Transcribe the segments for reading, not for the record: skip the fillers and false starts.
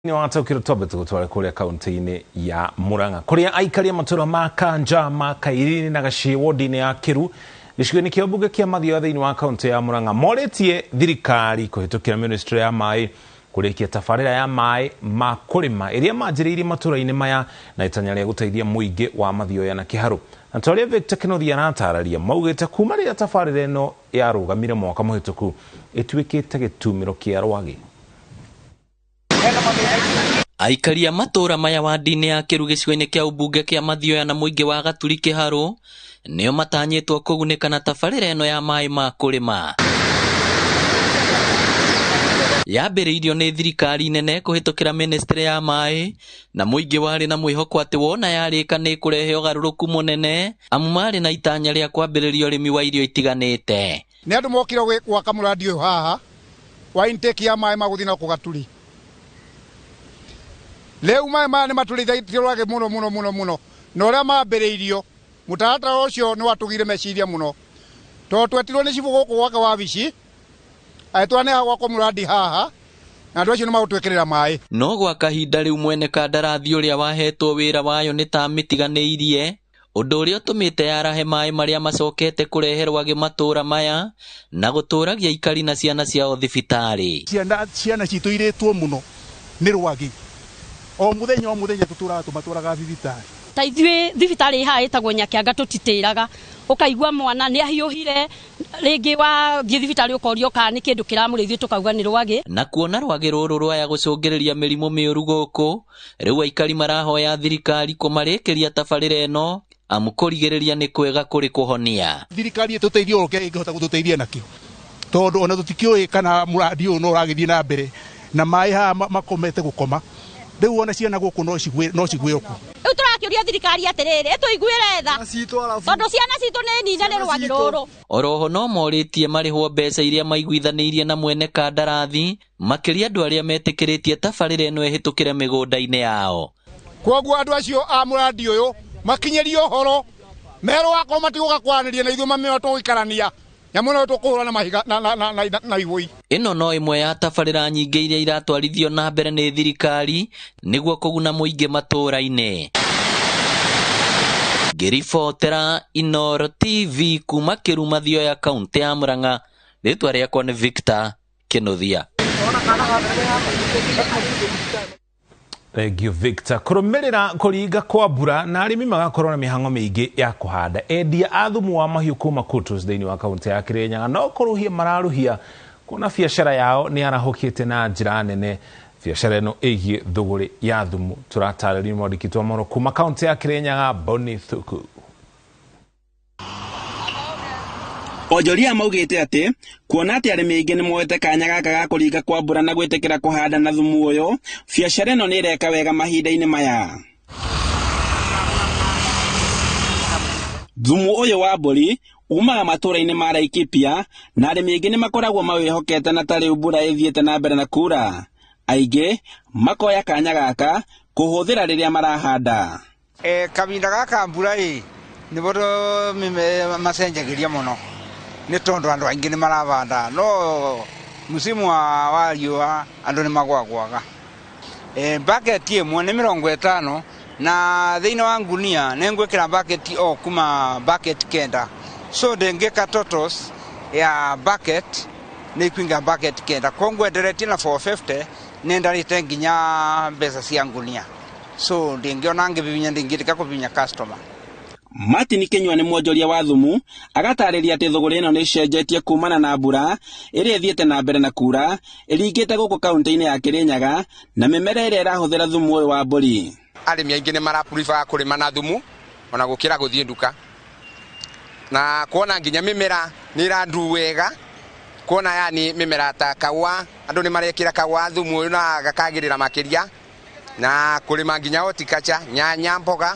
Nĩ wataũkĩrwo twambe tũgũtware kũrĩa kaunti-inĩ ya Murang'a kũrĩa aikari a matũra ma Kanja ma Kairini na Gacii wodi-inĩ ya Kĩru gĩcigo-inĩ kĩa mbunge kĩa Mathioya thĩinĩ wa kaunti ya Murang'a morĩtie thirikari kũhĩtũkĩra ministry ya maĩ kũrĩkia tabarĩra ya maĩ ma kũrĩma ĩrĩa manjĩrĩirie matũra-inĩ maya na itanya rĩa gũteithia mũingĩ wa Mathioya na Kĩharũ. Na ta ũrĩa Victor Kĩnuthia aratararia, maugĩte kuma rĩrĩa tabarĩra ĩno yarũgamire mwaka mũhĩtũku ĩtuĩkĩte gĩtumĩro kĩa rwagĩ. Aikari a matũũra maya wandi-inĩ ya Kĩru gĩcigo-inĩ kĩa ũmbunge kĩa Mathioya na mũingĩ wa Gaturi Kĩharũ nĩo matanyĩtwo kũgunĩka na tabarĩra ĩno ya maĩ ma kũrĩma. Yambĩrĩirio nĩ thirikari nene kũhĩtũkĩra ministry ya maĩ na mũingĩ warĩ na mwĩhoko atĩ wona yarĩka nĩ ĩkũrehe ũgarũrũku mũnene amu marĩ na itanya rĩa kwambĩrĩria ũrĩmi wa irio itiganĩte. Nĩ andũ mokire gwaka mũrandi ũyũ haha wa intake ya maĩ ma gũthiĩ na kũgaturi. Rĩu maĩ maya nĩ matũrĩithĩtie rwagĩ mũno mũno mũno mũno, na ũrĩa mambĩrĩirio mũtaratara ũcio nĩ watũgire meciria mũno, tondũ twetirwo nĩ cibũ gũkũ gwake wabici agĩtwĩra nĩ hagwakwo mũrandi haha na andũ acio nĩ magũtwĩkĩrĩra maĩ. No gwa kahinda rĩu mwene kandarathi ũrĩa wahetwo wĩra wayo nĩ ta amĩtiganĩirie, ũndũ ũrĩa ũtũmĩte yarahe maĩ marĩa macokete kũrehe rwagĩ matũũra maya na gũtũragia aikari na ciana ciao thibitarĩ. Ciana citũ irĩtwo mũno nĩ rwagĩ, o mũthenya o mũthenya tũtũraga tũmatwaraga thibitarĩ. Ta ithuĩ thibitarĩ haha ĩtagwo Nyakĩanga tũtitĩraga, ũkaigua mwana nĩ ahiũhire, rĩngĩ wathiĩ thibitarĩ ũkorio kana nĩ kĩndũ kĩramũrĩa, ithuĩ tũkauga nĩ rwagĩ. Na kuona rwagĩ rũrũ rwaya gũcũngĩrĩria mĩrimũ mĩũru gũkũ, rĩu aikari marahoya thirikari kũmarĩkĩria tabarĩra ĩno amu kũrigĩrĩria nĩ kwega kũrĩ kũhonia. Thirikari ĩtũteithie o kĩrĩa ĩngĩhota gũtũteithia nakĩo, tondũ ona tũtikĩũĩ kana mũrandi ũyũ no ũragĩthiĩ na mbere na maĩ haha makomete gũkoma. Rĩu ona ciana gũkũ no cigwĩrwo kuo. Rĩu tũrakĩũria thirikari atĩrĩrĩ, ĩtũiguĩre tha, tondũ ciana citũ nĩ nine nĩ rwagĩ rũrũ. Oroho no morĩtie marĩhwo mbeca iria maiguithanĩirie na mwene kandarathi, makĩria andũ arĩa metĩkĩrĩtie tabarĩra ĩno ĩhĩtũkĩre mĩgũnda-inĩ yao. Kwoguo andũ acio a mũrandi ũyũ makinyĩrio ũhoro, merwo akorwo matigũka kwaranĩria na ithuĩ mamĩoe tũgũikarania, nyamũ ĩno tũkũhũra na mahiga na ibũi. Ĩno no ĩmwe ya tabarĩra nyingĩ iria iratwarithio na mbere nĩ thirikari nĩguo kũguna mũingĩ matũũra-inĩ. Ngĩribotera Inooro TV kuma Kĩru Mathioya, kaũntĩ ya Murang'a, rĩtwa rĩakwa nĩ Victor Kĩnuthia. Thank you Victor. Kũrũmĩrĩra kũringa kwa mbura na arĩmi magakorwo na mĩhang'o mĩingĩ ya kũhanda. Endia a thumu wa mahiũ kuma Kutus thĩinĩ wa kaũntĩ ya Kĩrĩnyaga no kũrũhia mararũhia kuona biacara yao nĩ yarahũkĩte na njĩra nene. Biacara ĩno ĩgiĩ thũgũrĩ ya thumu. Tũratarĩrio mwandĩki wa mohoro kuma kaũntĩ ya Kĩrĩnyaga Boni Thuku. Onjoria maugĩte atĩ kuona atĩ arĩmi aingĩ nĩ moete kanya gaka ga kũringa kwa mbura na gwĩtĩkĩra kũhanda na thumu ũyũ, biacara ĩno nĩ ĩreka wega mahinda-inĩ maya. Thumu ũyũ wa mbũri umaga matũũra-inĩ ma Laikipia na arĩmi aingĩ nĩ makoragwo mawĩhokete na ta rĩu mbura ĩthiĩte na mbere na kura. Aingĩ makoya kanya gaka kũhũthĩra rĩrĩa marahanda. Kahinda gaka mbura ĩ nĩbo macenjagĩria mũno nĩ tondũ andũ aingĩ nĩ marabanda, no msimu wa riũa andũ nĩ magwagwaga. Bucket ĩmwe nĩ 50 na thĩinĩ wa ngunia nĩ ngwĩkĩra bucket o kuma bucket 9, so ndĩngĩka totals ya bucket nĩ ikuinga bucket 9, koguo enderetie na 450 nĩ ndarĩte nginya mbeca cia ngunia, so ndingĩona ngĩbibinya, ndingĩtika kũbibinya customer. Martin Kinyua nĩ mwonjoria wa thumu agatarĩria atĩ thũgũrĩ ĩno nĩ ĩcenjetie kumana na mbura ĩrĩa ĩthiĩte na mbere na kura ĩringĩte gũkũ kaũntĩ-inĩ ya Kĩrĩnyaga na mĩmera ĩrĩa ĩrahũthĩra thumu ũyũ wa mbũri. Arĩmi aingĩ nĩ maraprefer kũrĩma na thumu ona gũkĩra gũthiĩ nduka, na kuona nginya mĩmera nĩ ĩrandu wega, kuona yani mĩmera ta kaũa andũ nĩ marekĩra kaũa thumu ũyũ na gakagĩrĩra makĩria, na kũrĩma nginya horticulture, nyanya, mboga,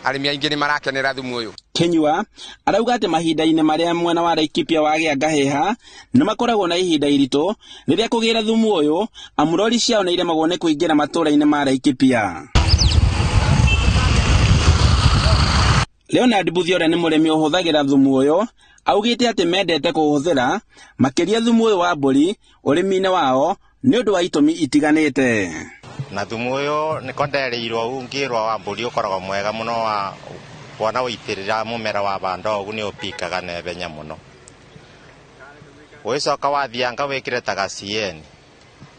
arĩmi aingĩ nĩ marakenera thumu ũyũ. Kinyua arauga atĩ mahinda-inĩ marĩa mwena wa Laikipia wagĩa ngahĩha nĩ makoragwo na ihinda iritũ rĩrĩa kũgĩra thumu ũyũ, amu rori ciao nĩ iremagwo nĩ kũingĩra matũũra-inĩ ma Laikipia. Leonard Mbuthia ũrĩa nĩ mũrĩmi ũhũthagĩra thumu ũyũ augĩte atĩ mendete kũũhũthĩra makĩria thumu ũyũ wa mbũri ũrĩmi-inĩ wao nĩ ũndũ wa itũmi itiganĩte. Na thumu ũyũ nĩko ndereirwo ũngĩrwo wa mbũri ũkoragwo mwega mũno wa wona wĩitĩrĩra mũmera wa banda ũguo nĩ ũpikaga naihenya mũno. Ũgĩcoka wathianga wĩkĩre ta gacieni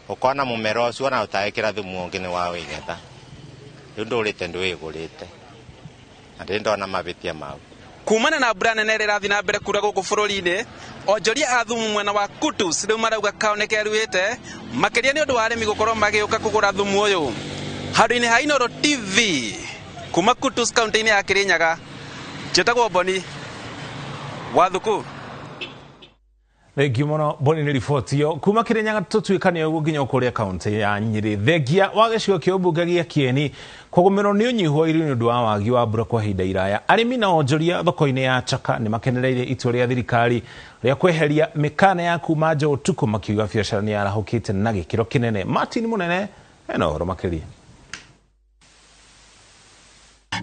ũkona mũmera ũcio ona ũtagĩkĩra thumu ũngĩ nĩ wa wĩgetha. Rĩu ndũrĩte ndwĩgũrĩte na ndĩ ndona mavĩtia mau. Kumana na mbura nene ĩrĩa ĩrathiĩ na mbere kura gũkũ bũrũri-inĩ, onjoria a thumu mwena wa Kutus rĩu marauga kao nĩ keruĩte makĩria nĩ ũndũ wa arĩmi gũkorwo magĩũka kũgũra thumu ũyũ. Handũ-inĩ ha Inooro TV kuma Kutus kaunti-inĩ ya Kirinyaga, njĩtagwo Boni Wathuku. Thengiũ mũno Boni nĩ riboti ĩyo kuma Kirinyaga. Tũtuĩkanie ũguo nginya kũrĩa kaunti ya Nyĩrĩ. Thengia wa gĩcigo kĩa ũmbunge gĩa Kĩeni kũgũmĩrwo nĩ ũnyihu wa irio nĩ ũndũ wa wagi wa mbura kwa ihinda iraya, arĩmi na onjoria thoko-inĩ ya Chaka nĩ makenereire itua rĩa thirikari rĩa kweheria mĩkana ya kuma nja ũtukũ, makiuga biacara nĩ yarahũkĩte na gĩkĩro kĩnene. Martin Mũnene ena ũhoro makĩria.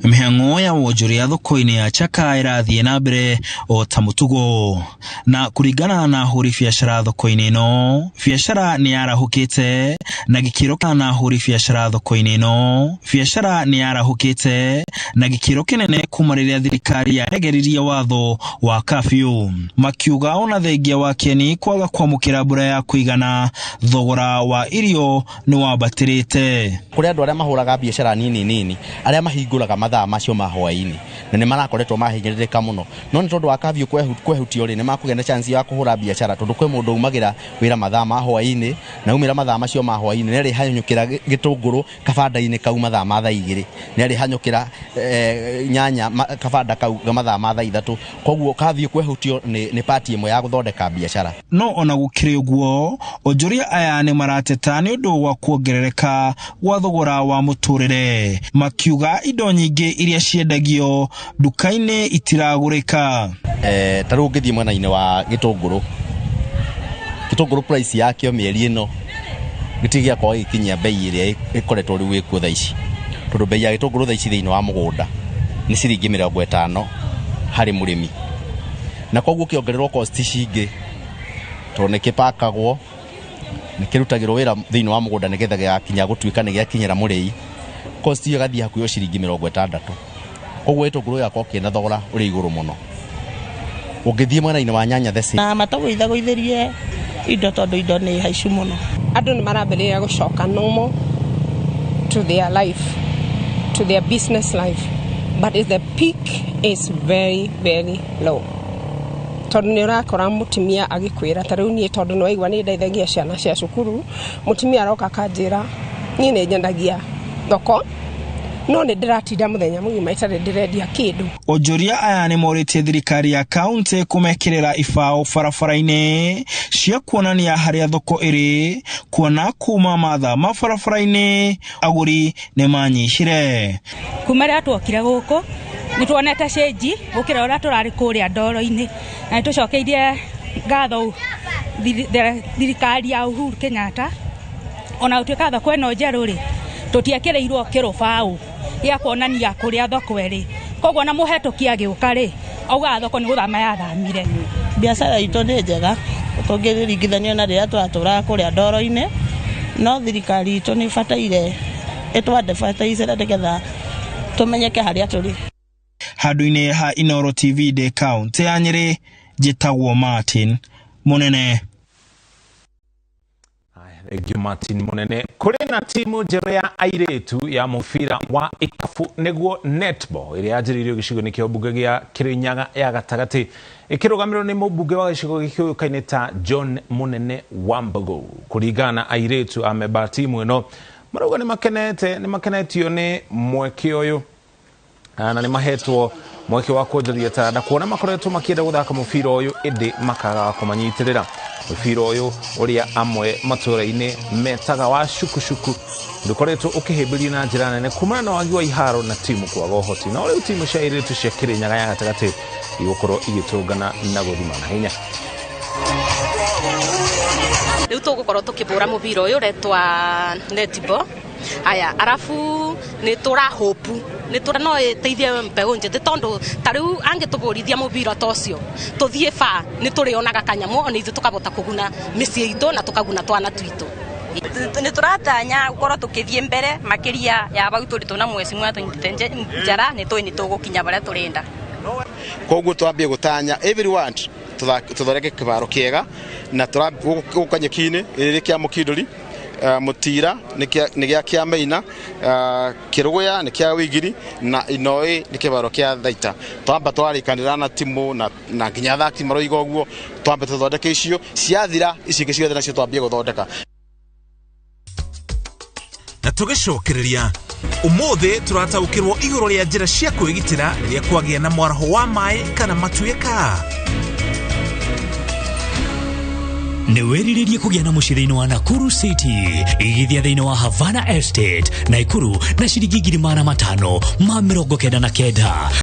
Mĩhang'o ya wonjoria thoko-inĩ ya Chaka ĩrathiĩ na mbere o ta mũtugo, na kũringana na ahũri biacara thoko-inĩ ĩno, biacara nĩ yarahũkĩte na gĩkĩro na ahũri biacara thoko-inĩ ĩno biacara nĩ yarahũkĩte na gĩkĩro kĩnene kuma rĩrĩa thirikari yaregeririe watho wa curfew, makiuga ona thengia wa Kĩeni kwaga kwamũkĩra mbura ya kũigana, thogora wa irio nĩ wambatĩrĩte. Kũrĩ andũ arĩa mahũraga biacara nini nini arĩa mahingũraga mathaa macio ma hwaĩ-inĩ na nĩ marakoretwo mahinyĩrĩrĩka mũno, no nĩ tondũ wa curfew kwehutio rĩ, nĩ makũgĩa na chance ya kũhũra biacara, tondũ kwĩ mũndũ umagĩra wĩra mathaa ma hwaĩ-inĩ na umĩra mathaa macio ma hwaĩ-inĩ nĩ arĩhanyũkĩra gĩtũngũrũ kabanda-inĩ kau mathaa ma thaa 2, nĩ arĩhanyũkĩra nyanya kabanda kau mathaa ma thaa 3. Koguo curfew kwehutio nĩ part ĩmwe ya gũthondeka biacara. No ona gũkĩrĩ ũguo, onjoria aya nĩ marateta nĩ ũndũ wa kuongerereka gwa thogora wa mũtũrĩre, makiuga indo nyingĩ iria ciendagio nduka-inĩ itiragũrĩka. Ta rĩu ũngĩthiĩ mwena-inĩ wa gĩtũngũrũ, gĩtũngũrũ price yakĩo mĩeri ĩno gĩtirĩ gĩakorwo gĩgĩkinyia bei ĩrĩa ĩkoretwo rĩu ĩkuo thaa ici, tondũ bei ya gĩtũngũrũ thaa ici thĩinĩ wa mũgũnda nĩ ciringi 50 harĩ mũrĩmi, na koguo ũkĩongererwo cost cingĩ tondũ nĩ kĩpakagwo, nĩ kĩrutagĩrwo wĩra thĩinĩ wa mũgũnda nĩgetha gĩgakinya gũtuĩka nĩ gĩakinyĩra mũrĩi, cost ĩyo ĩgathiĩ hakuhĩ o ciringi 60. Koguo gĩtũngũrũ gĩgakorwo kĩna thogora ũrĩ igũrũ mũno. Ũngĩthiĩ mwena-inĩ wa nyanya the same. Na matagũithagũithĩrie indo tondũ indo nĩ haicu mũno. Andũ nĩ marambĩrĩria gũcoka normal to their life, to their business life, but the peak is very very low. Tondũ nĩ ũrakora mũtumia agĩkwĩra ta rĩu niĩ, tondũ nĩ waigua nĩ ndeithagia ciana cia cukuru, mũtumia aroka akanjĩra niĩ nĩ nyendagia thoko no nĩ ndĩratinda mũthenya mũgima itarĩ ndĩrendia kĩndũ. Onjoria aya nĩ morĩtie thirikari ya kaunti kũmekĩrĩra ibaũ barabara-inĩ cia kuonania harĩa thoko ĩrĩ, kuona kuma mathaa ma barabara-inĩ agũri nĩ manyihire. Kuma rĩrĩa tuokire gũkũ nĩ tuonete cenji gũkĩra ũrĩa tũrarĩ kũrĩa ndoro-inĩ, na nĩ tũcokeirie ngatho thirikari ya Uhuru Kenyatta. Ona gũtuĩka thoko ĩno njerũ rĩ, tũtiekĩrĩirwo kĩrũbaũ gĩa kuonania kũrĩa thoko ĩrĩ, koguo na mũhetũki agĩũka rĩ, augaga thoko nĩ gũthama yathamire. Biacara itũ nĩ njega tũngĩringithania na rĩrĩa twatũraga kũrĩa ndoro-inĩ, no thirikari itũ nĩ ĩbataire ĩtũ-advertise nĩgetha tũmenyeke harĩa tũrĩ. Handũ-inĩ ha Inooro TV ndĩ kaunti ya Nyĩrĩ, njĩtagwo Martin Mũnene. Thengiũ Martin Mũnene. Kũrĩ na timu njerũ ya airĩtu ya mũbira wa ikabu nĩguo netball ĩrĩa yanjĩrĩirio gĩcigo-inĩ kĩa ũmbunge gĩa Kĩrĩnyaga ya gatagatĩ, ĩkĩrũgamĩrĩrwo nĩ mũmbunge wa gĩcigo gĩkĩũĩkaine ta John Mũnene Wambugu. Kũringana na airĩtu a memba a timu ĩno, marauga nĩ makenetio nĩ mweke ũyũ na nĩ mahetwo mweke wa kuonjoria taranda, kuona makoretwo makĩenda gũthaka mũbira ũyũ ĩndĩ makaga kũmanyitĩrĩra. Mũbira ũyũ ũrĩa amwe matũũra-inĩ metaga wa shukushuku ndũkoretwo ũkĩhĩmbĩrio na njĩra nene kumana na wagi wa iharo na timu kwaga ũhoti, no rĩu timu cia airĩtu cia Kĩrĩnyaga ya gatagatĩ igũkorwo igĩtũngana na gũthimana hinya. Rĩu tũgũkorwo tũkĩbũra mũbira ũyũ ũretwa netball. Aya, arabu nĩ tũra hope nĩ tũra no ĩteithie mbeũ njĩthĩ, tondũ ta rĩu angĩtũbũrithia mũbira ta ũcio tũthiĩ ba nĩ tũrĩonaga kanyamũ ona ithuĩ tũkabota kũguna mĩciĩ itũ na tũkaguna twana twitũ. Nä tå ratanya gå korwo tå kä thiä mbere makä ria ya bau tå rä tå na mweci mwa tå nyitä njara nä tå nä tå gå kinya barä a tå renda. Koguo twambie gutanya every ward tuthondeke kibaro kiega na guku kanyeki-inĩ gĩkĩ kĩa Mũkindũri, Mũtira nĩ gĩa kĩa Maina, Kĩrũgũya nĩ kĩa Wĩigiri na Inoĩ nĩ kĩbaro kĩa Thaita. Twamba twarĩkanĩra na timu na nginya athaki maroiga ũguo, twambe tũthondeke icio ciathira, ici ingĩ ciothe nacio twambie gũthondeka. Na tũgĩcokereria ũmũthĩ tũrataũkĩrwo igũrũ rĩa njĩra cia kwĩgitĩra rĩrĩa kwagĩa na mwaraho wa maĩ kana matuĩka. Nĩ wĩrirĩrie kũgĩa na mũciĩ thĩinĩ wa Nakuru City, igithia thĩinĩ wa Havana Estate Naikuru na ciringi 599,000.